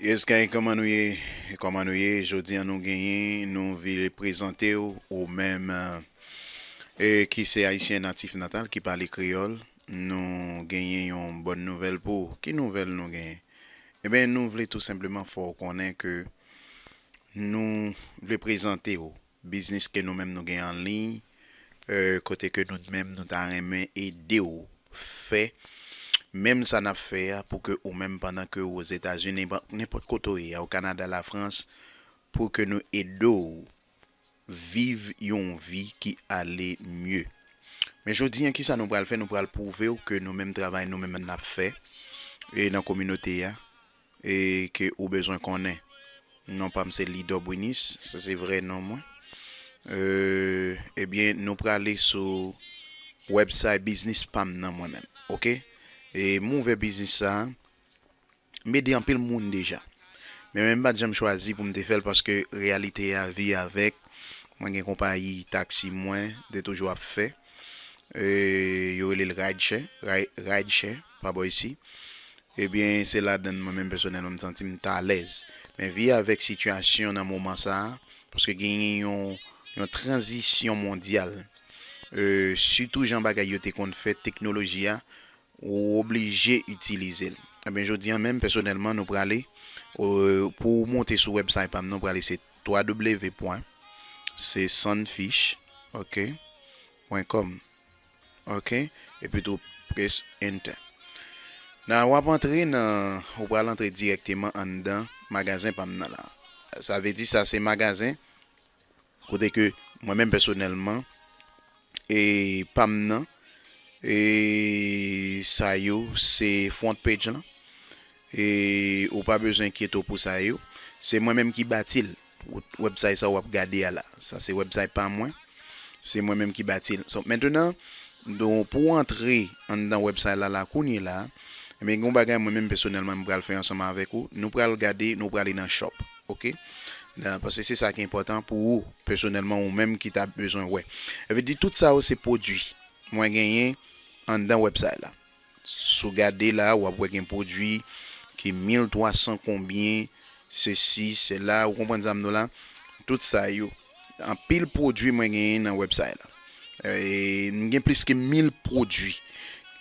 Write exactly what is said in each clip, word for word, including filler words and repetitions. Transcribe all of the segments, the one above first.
Yes, guy, kòman nou ye? Kòman nou ye? Jodi an nou genyen, nou vle prezante w, ou menm, e, ki se Ayisyen natif natal, ki pale kreyòl. Nou genyen yon bòn nouvèl pou ou. Ki nouvèl nou genyen? Ebyen, nou vle tou senpleman fè w konnen ke nou vle prezante w biznis ke nou menm nou gen an liy, e, kote ke nou menm nou ta renmen ede w fè menm sa n ap fè a, pou ke ou menm, pandan ke ou Ozetazini, nenpòt, nenpòt kote w ye, o Kanada, Lafrans, pou ke nou ede w viv yon vi ki ale mye. Men jodi an, kisa nou pral fè? Nou pral pwouve w ke nou menm, travay nou menm n ap fè, e, nan kominote a, e ke ou bezwen konnen. Non pa m se Lidò Brinis, sa se vrè non mwen. E, ebyen, nou prale sou website biznis pa m nan mwen menm, oke? E m ouvè biznis sa, m ede anpil moun deja. Men mwen m pa t janm chwazi pou m te fè l paske reyalite a, vi avèk, mwen gen konpayi taksi mwen, m te toujou ap fè. E, yo rele l rideshare, ri-, rideshare, pa bò isi. Ebyen, se ladan mwen menm pèsonèlman m santi m t alèz. Men vi avèk sitiyasyon nan moman sa a, paske genyen yon, yon tranzisyon mondyal. E, sitou jan bagay yo te konn fèt, teknoloji a, ou oblije itilize l. Ebyen, jodi an menm, pèsonèlman, nou prale, e, pou w monte sou website pa m, nou prale se twa w pwen se sunfish, oke, pwen kòm. Oke? Epi tou, press enter. Nan w ap antre nan, ou pral antre dirèkteman anndan magazen pa m nan la. Sa vle di sa se magazen kote ke mwen menm pèsonèlman, e, pa m nan, e, sa yo se front page lan. E ou pa bezwen enkyete w pou sa yo. Se mwen menm ki bati l. Website sa w ap gade a la. Sa se website pa mwen. Se mwen menm ki bati l. So, mentnan, don, pou w antre anndan website la, la, kounye la, ebyen, gen yon bagay mwen menm pèsonèlman m pral fè ansanm avèk ou. Nou pral gade, nou prale nan shop. Oke? Nan, paske se sa ki enpòtan pou ou, pèsonèlman, ou menm ki ta bezwen wè. Sa vle di, tout sa yo se pwodui mwen genyen anndan website la. Si w gade la, w ap wè gen pwodui ki mil twa san konbyen, sesi, sela, ou konprann sa m di w la? Tout sa yo, anpil pwodui mwen genyen nan website la. E, m gen plis ke mil pwodui.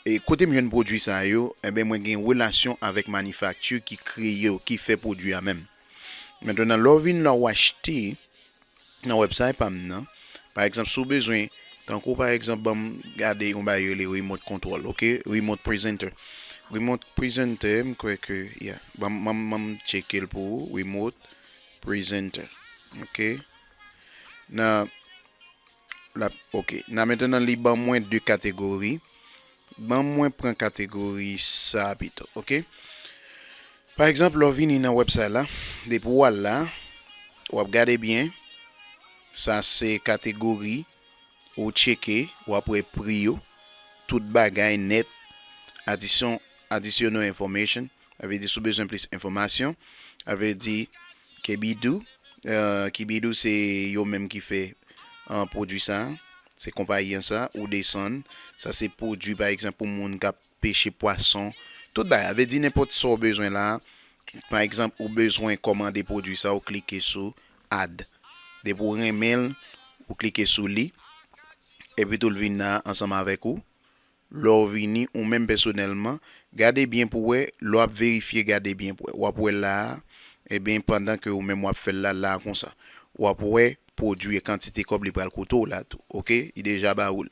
E kote m jwenn pwodui sa yo? Enben, mwen gen relasyon avèk manifakti ki kreye yo, ki fè pwodui a menm. Mentnan, lè w vin la, w achte, nan website pa m nan. Pa egzanp, si w bezwen, tankou pa egzanp, ban m gade yon bagay yo rele remote control, oke? Remote presenter. Remote presenter, m kwè ke, yeah, ban m, ban m, ban m tcheke l pou ou, remote presenter. Oke? Nan, la, oke. Nan mentnan, li ban mwen de kategori. Ban mwen pran kategori sa pito, oke? Pa egzanp, lè w vini nan website la, depi w al la, w ap gade byen, sa se kategori ou tcheke, w ap wè pri yo, tout bagay nèt, addition, additional information, sa vle di si w bezwen plis enfòmasyon, sa vle di Kebidou, e, Kebidou se yo menm ki fè, e, pwodui sa, se konpayi an sa, ou desann, sa se pwodui pa egzanp pou moun k ap peche pwason, tout bagay. Sa vle di nenpòt sa w bezwen la, pa egzanp, ou bezwen kòmande pwodui sa, ou klike sou add. Depi w renmen l, ou klike sou li, epi tou l vin la ansanm avèk ou. Lè w vini, ou menm pèsonèlman, gade byen pou w wè, lè w ap verifye, gade byen pou w wè. W ap wè la a, ebyen, pandan ke ou menm w ap fè l la, la a konsa. W ap wè pwodui e kantite kòb li pral koute w la tou, oke? Li deja ba ou l.